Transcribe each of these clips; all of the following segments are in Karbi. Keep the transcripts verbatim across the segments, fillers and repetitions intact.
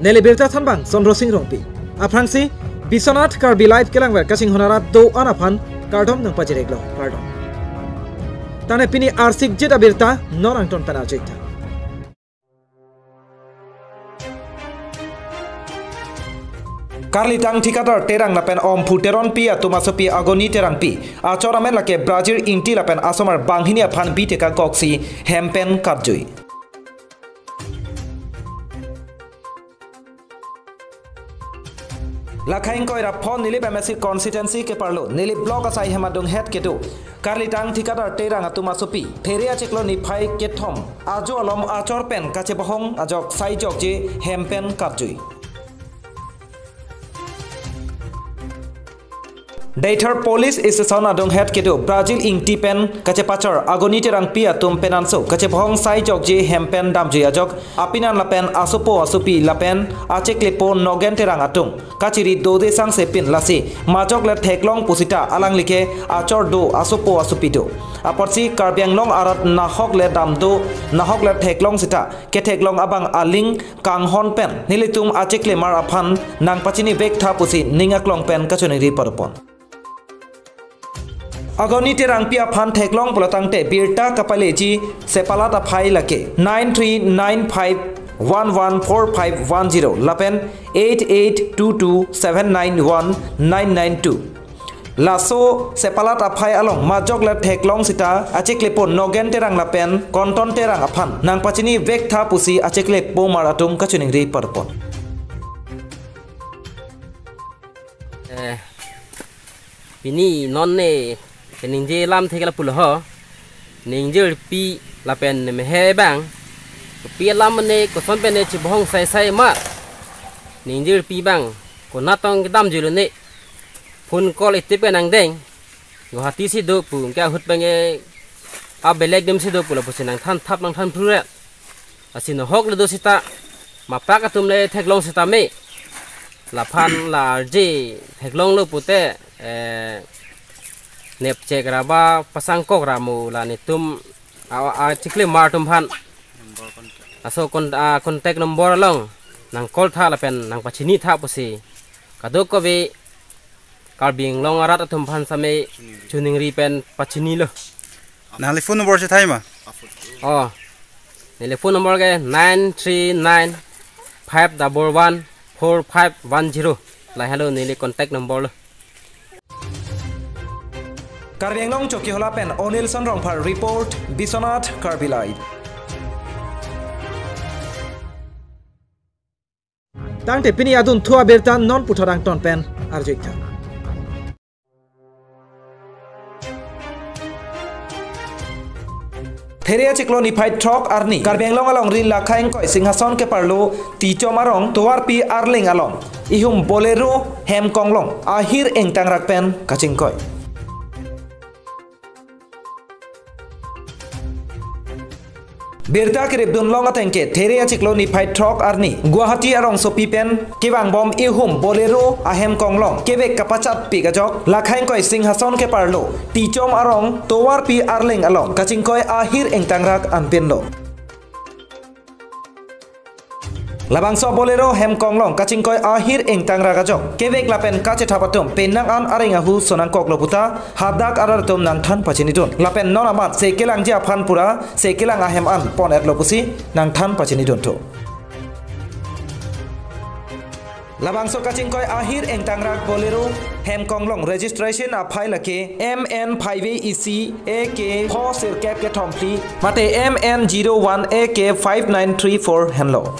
Neli birta thanbang Chandra Sing Rongpi. Aphrangsi Biswanath Karbi Live kelangver kachinghon arat do-an aphan kardom nangpajir-iklo, kardom. Tangte pini arsikjit abirta non angton pen arju-iktha. Karlitang Thikadar Terang lapen Omphu Teronpi atum asopi Agoni Terangpi, achor amen lake Brazil Ingti lapen asomar banghini aphan biteka koksi hem pen katjui. Lakha ingkoi ra pho Nilip M A C constituency keparlo, Nilip block asai hem adunghet kedo Karlitang Thikadar Terang atum asopi, There achiklo niphai kethom ajo alom achor pen kachebohong ajok saijokje hem pen katjui. Deithor police station adunghet kedo Brazil Ingti pen kachepachor Agoni Terangpi atum penanso kachebohong saijokje hem pen damjui ajok apinan lapen asopo asopi lapen acheklepo Nogen Terang atum kachiri dode sangsepin lasi majok le theklong pusita alanglike achor do asopo asopi do. Apotsi Karbi Anglong arat nahok le damdo, nahok le theklong sita ketheklong abang aling kanghon pen nelitum acheklemar aphan nangpachini vektha pusi ning aklong pen kachiningri padopon. Agoni Terangpi aphan theklong pulo tangte birta kapaleji sepalat aphai lake nine three nine five one one four five one zero lapen eight eight two two seven nine one nine nine two. Laso sepalat aphai along majok le theklong sita acheklepo Nogen Terang lapen Konton Terang aphan nangpachini vektha pusi acheklep bomar atum kachiningri padopon. Eh, pini non ne keningje alam thek la pulo ho. Ningje pi lapen ne mehe bang. Pi alam ne koson pen ne chebohong sai sai ma. Ningje pi bang. Konatong kedamjuilo ne. Phone call itip ke nangdeng. Guwahati si do pu ke ahut bang e a belek dem si do pulo pusi nangthan thap nangthan phruret. Lasi nahok le do sita mapak atum le theklong sita me. Laphan la arje theklonglo pute, eh, nepchek ra ba pasangkok ra mo la netum a, acheklemar atum aphan. Laso kon-, a, contact number along nang call tha lapen nangpachini tha pusi kadokave Karbi Anglong arat atum aphan same chiningri pen pachinilo. Nangli phone number si thai ma? Oh. Neli phone number ke nine three nine five double one four five one zero. Lahelo neli contact number lo. Karbi Anglong Chokihola pen Onilson Rongphar report, Biswanath Karbi Live. Tangte pini adunthu abirta non puthot angton pen arju-iktha. There achiklo niphai throk arni Karbi Anglong alongri Lakha ingkoi Singhason keparlo Tichom arong Tovarpi Arleng along ihum Bolero hem konglong ahir ingtangrak pen kachingkoi. Birta keripdun long ateng ke There achiklo niphai throk arni Guwahati arongsopi pen kevangbom ihum Bolero ahem konglong kevek kapachatpik ajok Lakha ingkoi Singhason keparlo Tichom arong Tovarpi Arleng along kachingkoi ahir ingtangrak anpinlo. Labangso Bolero hem konglong kachingkoi ahir ingtangrak ajok kevek lapen kachethap atum penang an areng ahu sonangkoklo puta hadak arat atum nangthan pachinidun. Lapen non amat se kelangji aphan pura se kelang ahem an pon-etlo pusi nangthan pachinidun thu. Labangso kachingkoi ahir ingtangrak Bolero hem konglong registration aphai lake M N five A E C A K pho sirkep kethom phli mate M N zero one A K five nine three four henlo.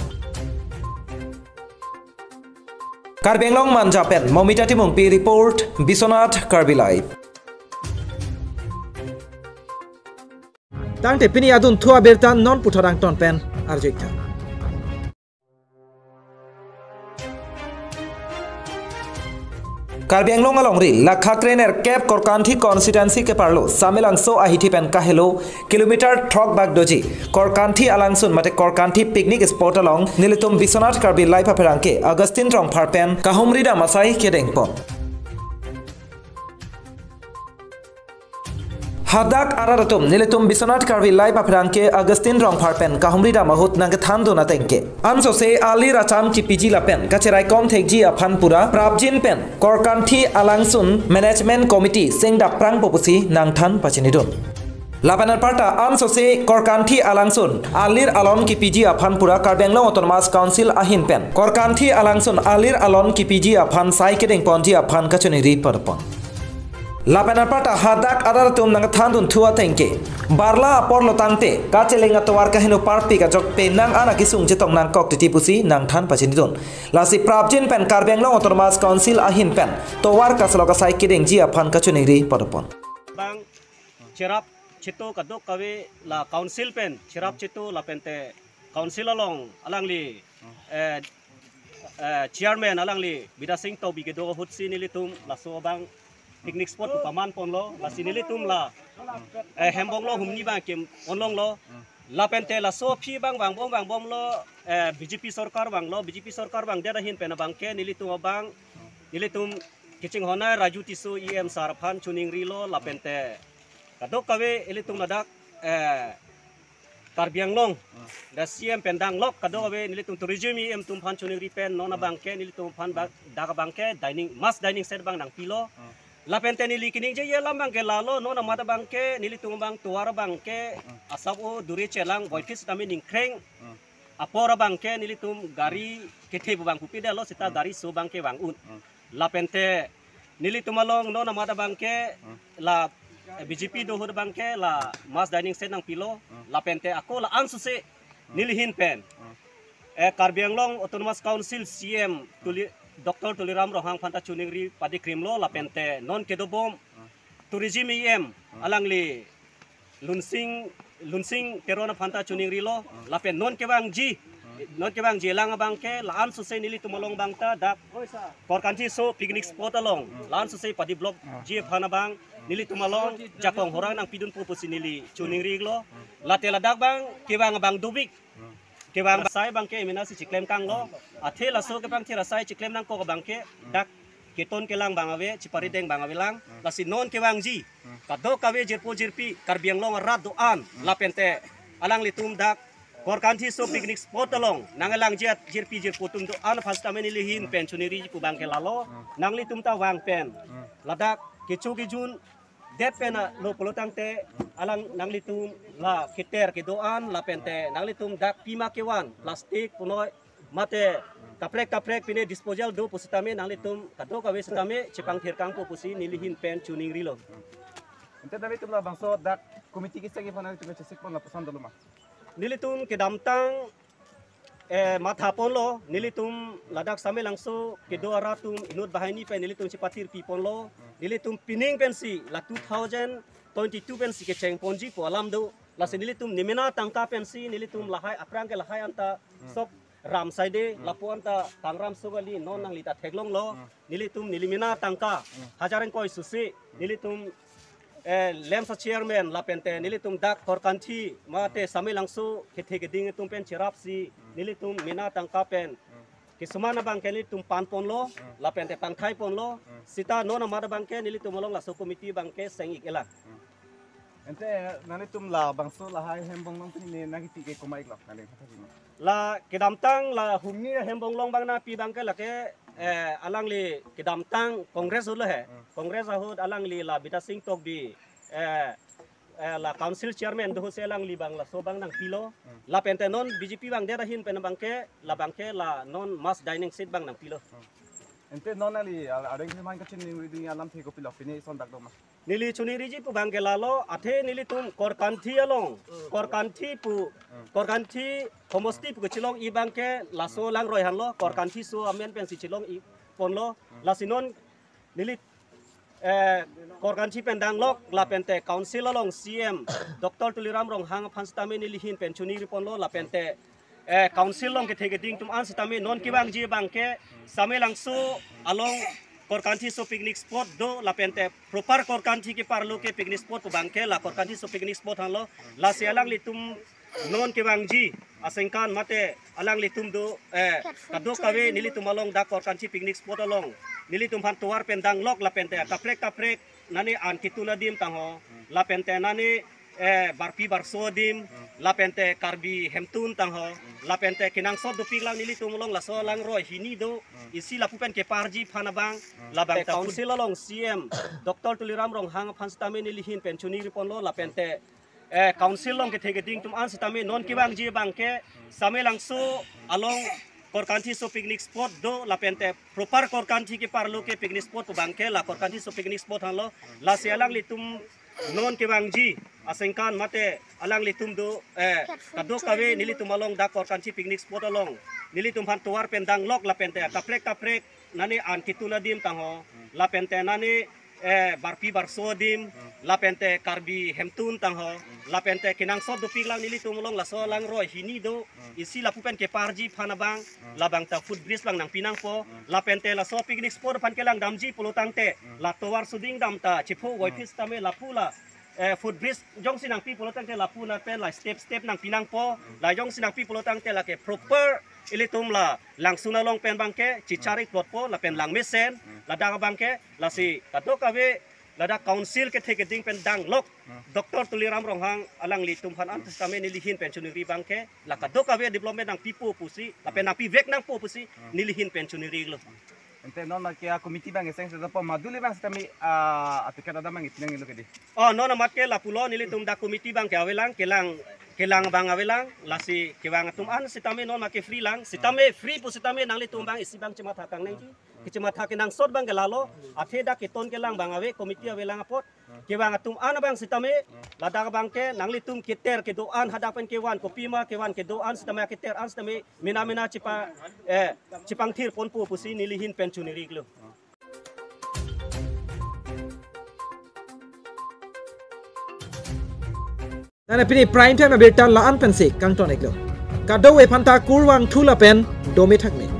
Karbi Anglong Manja pen Momita Timungpi report, Biswanath Karbi Live. Tangte pini adunthu abirta non puthot angton pen arju-iktha. Karbi Anglong alongri Lakha krenerkep Korkanthi constituency keparlo Samelangso ahithi pen kahelo kilometer throk bak doji Korkanthi alangsun mate Korkanthi picnic spot along nelitum Biswanath Karbi Live apherangke Augustine Rongphar pen kahumri dam asai kedengpon. Hadak arat atum, nelitum Biswanath Karbi Live apherangke Augustine Rongphar pen kahumri dam ahut nangkethan dun atengke, ansose alir acham kepiji lapen kacheraikom thekji aphan pura prapjin pen Korkanthi alangsun Management Committee sengdap prangpo pusi nangthan pachini dun. Lapen anparta ansose Korkanthi alangsun alir alon kepiji aphan pura Karbi Anglong Autonomous Council ahin pen Korkanthi alangsun alir alon kepiji aphan sai kedeng ponji aphan kachiningri padopon. Lapen anparta hadak arat atum nangthan dun thu atengke, barla apor lo tangte kacheleng atovar kaheno parpik ajok penang an akesung chetong nangkok titi pusi nangthan pachini dun. Lasi prapjin pen Karbi Anglong Autonomous Council ahin pen tovar kasalok asai kedengji aphan kachiningri padopon. Bang cherap cheto kadokave la council pen cherap cheto lapente council along alangli, eh, eh, chairman alangli Bidya Sing Tokbi kedo ahutsi nelitum laso abang picnic spot pu paman ponlo, lasi nelitum la, eh, Hembong Long humni abang ke onlonglo. Lapente laso aphi abang vangbom vangbomlo, eh, B J P sorkar vanglo, B J P sorkar vangdet ahin pen abangke nelitum abang, nelitum kachinghon Raju Tisso E M sir aphan chiningrilo, lapente kadokave ilitum ladak, eh, Karbi Anglong, da C M pen danglok kadokave nelitum tourism E M atum aphan chiningri pen non abangke nelitum aphan ba-, dak abangke dining, mass dining set abang nangpilo. Lapente neli keningje alam abangke lalo, non amat abangke nelitum abang tovar abangke asap o duri chelang boikis tame ningkreng. Apor abangke nelitum gari kethe abang pupi detlo seta gari so abangke vang un. Lapente nelitum along non amat abangke la, eh, B J P do ahut abangke la mass dining set nangpilo. Lapente ako la ansose neli ahin pen, eh, Karbi Anglong Autonomous Council C M Tuli, Doctor Tuliram Ronghang aphanta chiningri padikrimlo, lapente non kedobom tourism E M alangli Lunsing, Lunsing Teron aphanta chiningrilo, lapen non kevangji, non kevangji lang abangke la ansose nelitum along abangta dak Korkanthi so picnic spot along la ansose padi block ji aphan abang nelitum along jakong horang nangpidunpo pusi neli chiningrilo. Late ladak abang kevang abang dobik, kevang asai abangke emena si chiklem kanglo. Athe laso kevang thir asai chiklem nangkok abangke dak keton kelang abang ave, chipari deng abang ave lang. Lasi non kevangji kadokave jirpo jirpi Karbi Anglong arat do-an lapente alanglitum dak Korkanthi so picnic spot along nanglangji at jirpi jirpo atum do-an aphan sitame neli ahin pen chiningri pu abangke lalo, nanglitum ta vang pen ladak kecho kejun det pen alo pulo tangte alang nanglitum la keter kedo-an lapente nanglitum dak pima kevan plastic punoi mate kaprek kaprek pine disposal do pusitame nanglitum kadokave sitame chepangthir kangpo pusi neli ahin pen chiningrilo. Ante nanglitum labangso dak committee keseng iphan nanglitum chesik pon lapuson dolo ma? Nelitum kedamtang, eh, matha ponlo, nelitum ladak Samelangso kedo arat atum inut banghini pen nelitum chepathirpi ponlo. Nelitum pining pensi la two thousand twenty-two pensi kecheng ponji pu alam do. Lasi nelitum nemena tangka pensi nelitum lahai aphrang ke lahai anta sok ram saide lapu anta tangram so kali, non nangli ta theklonglo. Nelitum neli mena tangka hajar ingkoi susi nelitum, eh, LAMPS a-chairman lapente nelitum dak Korkanthi mate Samelangso kethe keding atum pen cherapsi nelitum mena tangka pen kisuman abangke nelitum pan ponlo lapente pankhai ponlo. Sita non amat abangke nelitum along laso committee abangke seng-ik-et lang. Ante nanglitum labangso lahai Hembong Long pine nangkiti ke komat-iklo nangli kata kini? La kedamtang la humni Hembong Long abang nangpi abangke lake, eh, alangli kedamtang Congress ahut lo he. Congress ahut alangli la Bidya Sing Tokbi, eh, eh, la council chairman do ahutsi alangli abang laso abang nangpilo. Lapente non B J P abang det ahin pen abangke labangke la non mass dining set abang nangpilo. Ante non nangli al-, areng man kachiningri dun alamthe kopilo pine ison dak do ma? Neli chiningriji pu abangke lalo, athe nelitum Korkanthi along, Korkanthi pu, Korkanthi homosti pu kechelong-i abangke laso Langroi aphanlo, Korkanthi so amen pensi chelong-i ponlo. Lasi non neli, eh, Korkanthi pen danglok lapente council along C M Doctor Tuliram Ronghang aphan sitame neli ahin pen chiningri ponlo lapente, eh, council along kethe keding atum an sitame non kevangji abangke Samelangso along Korkanthi so picnic spot do lapente proper Korkanthi keparlo ke picnic spot pu abangke la Korkanthi so picnic spot aphanlo. Lasi alanglitum non kevangji Asengkan mate alanglitum do, eh, kadokave nelitum along dak Korkanthi picnic spot along nelitum aphan tovar pen danglok lapente kaprek kaprek nani an ketun adim tangho, lapente nani, eh, barpi barso adim, lapente Karbi hemtun tangho, lapente kenangsot dopik lang nelitum along laso alangroi hini do, isi lapu pen keparji aphan abang, labang ta council along C M Doctor Tuliram Ronghang aphan sitame nelihin pen choningri ponlo, lapente, eh, council along kethe keding atum an sitame non kevangji abangke Samelangso along Korkanthi aso picnic spot do, lapente proper Korkanthi keparlo ke picnic spot abangke la Korkanthi aso picnic spot hanglo, lasi alanglitum non kevangji asengkan mate alanglitum do, eh, kadokave nelitum along dak Korkanthi picnic spot along nelitum aphan tovar pen danglok lapente kaprek kaprek nani an ketun adim tangho, lapente nani, eh, barpi barso adim, lapente Karbi hemtun tangho, lapente kenangsot dopik lang nelitum along laso alangroi hini do, isi lapu pen keparji aphan abang, labang ta footbridge abang nangpi nangpo, lapente laso picnic spot aphan kelang damji pulo tangte, la tovar suding dam ta chepho voiphit sitame lapu la, eh, footbridge jongsi nangpi pulo tangte lapu na pen la step step nangpi nangpo, la jongsi nangpi pulo tangte lake proper ilitum la Langsun along pen abangke chichari plotpo lapen langmesen, ladak abangke lasi kadokave ladak council kethe keding pen danglok Doctor Tuliram Ronghang alanglitum aphan an sitame nelihin pen choningri abangke la kadokave development nangpipo pusi lapen nangpivek nangpo pusi nelihin pen choningri lo. Ante non ma ke a committee abang eseng sedapo maduli abang sitame, ah, atukat ada abang itinang ilo kedi. Oh, non amat ke lapulo nelitum dak committee abangke avelang, kelang kelang abang avelang, lasi kevang atum an sitame non ma ke free lang, sitame free pu sitame nanglitum abang isi abang chematha kangnangji. Kechematha kenangsot abangke lalo, athe dak keton kelang abang ave, committee avelang apot. Kevang atum an abang sitame, ladak abangke nanglitum keter kedo-an hadak pen kevan kopima kevan kedo-an sitame keter an sitame mena mena chepa, eh, chepangthir ponpo pusi nelihin pen choningri lo. Nana pini prime time abirta la-an pensi kangton iklo. Kadokave aphanta kurvangthu lapen dome thakme.